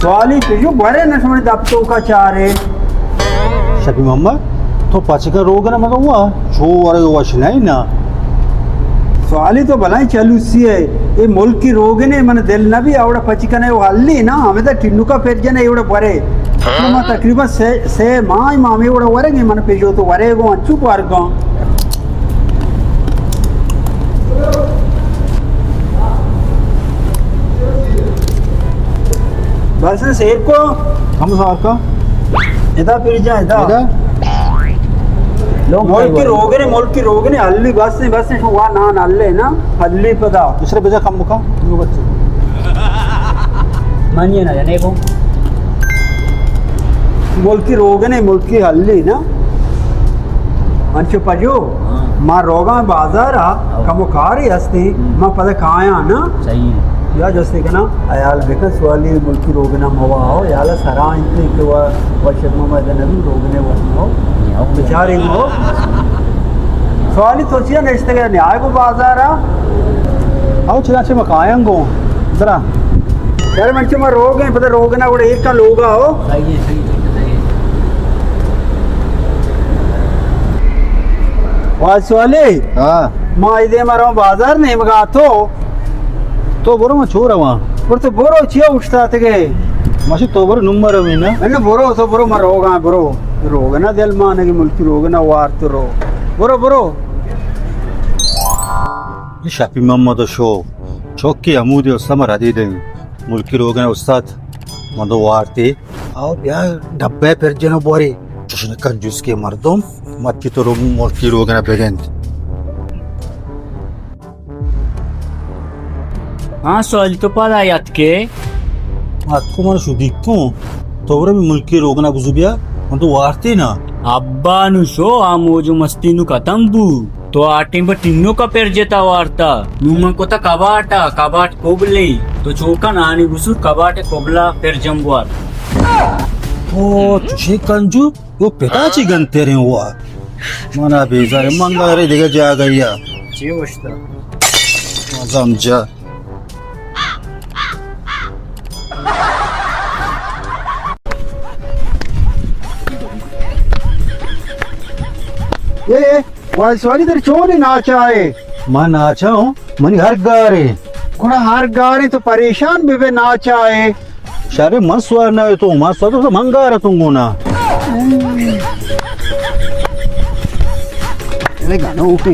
سوالی پجو برے نہ شمے دپ توکا چارے۔ شبی محمد، تو پچ کن روگن ءَ، مگہ وا چو ورگ وش نہ اِنت نا۔ سوالی تو بلاہیں چلوسی ئے، اے ملکی روگنے من دل نہ بی، اوڑا پچ کنے او ہلی نا، ہمدا ٹنوکا پر جنے اوڑا برے۔ ما تقریباً سے، سے ماہ ما ہمے اوڑا ورگے، من پجو تو ورے گو انچو بارگاں۔ بس سیر کو۔ ہم سار کا۔ ادا پھر جا، ادا۔ ادا؟ لوگ ملکی روگنے، ملکی روگنے، ہلی بس، بس، شو وا نان ہلے نا، ہلی پدا۔ دوسرے بجا کم بکا، نو بچے۔ من یہ نہ جانے کو۔ ملکی روگنے، ملکی ہلی نا۔ انچو پجو، ہاں۔ ما روگاں بازار آ، ہاں۔ کمو کاری ہستی، ہم۔ ما پدا کایاں نا۔ صحیح ہے۔ یا جستے کنا، خیال بکن سوالی ملکی روگنا موا ہو، یالا سرا انتے کہ وا، وا شد ما نبی روگنے وا ہو۔ نہیں، ہو۔ بچاری ہو۔ سوالی تو چیا نشتگے، نیائے کو بازار آ؟ او چلا چے ما کایاں گو، درا۔ یار من چہ ما روگ ایں، پدا روگ نہ گڑا ایک کا لوگا ہو۔ صحیح ہے، صحیح ہے، صحیح ہے۔ واہ سوالی۔ ہاں۔ ما ایدے ما رو بازار نیمگا تو۔ تو برو ما چو رواں۔ پر تو برو چیا اٹھتا تگے۔ ماشی تو برو نمبر ہمیں نا۔ نہ برو تو برو ما روگا برو۔ روگ نہ دل مانگی ملکی روگ نہ وار تو رو۔ برو برو۔ شپی محمد شو۔ چوکی حمودی استاد ما ردی دیں۔ ملکی روگن استاد، من دو وارتی۔ آو بیا ڈبہ پر جنو بوری۔ چشن کنجوس کے مردم، مت کی تو رو ملکی روگن بگند۔ ہاں، سوالی تو پدا یاد کے؟ اتکو من شدی کو، تو برو ملکی روگنا بزو بیا، من تو وارتی نا۔ ابا نو شو، آ موج و مستی نو ختم بو۔ تو آ ٹیم پہ ٹنوکا پر جتا وارتا۔ نو من کتا کباٹا، کباٹ کبلیں۔ تو چوکا نانی بسور کباٹ کبلا پر جنگ وار۔ او چشے کنجو، او پتا چی گنتریں ہوا۔ منا بیزار، من گارے دیگه جا گیا۔ چی وشتا؟ مزم جا۔ اے، اے، واجہ سوالی در چون ناچا ہے؟ من ناچا ہوں، منی ہر گارے۔ گڑا ہر گارے تو پریشان بے بے ناچا ہے۔ شارے من سوار نہ تو، من سوار تو من گار تو گونا۔ لے گانا اوپی۔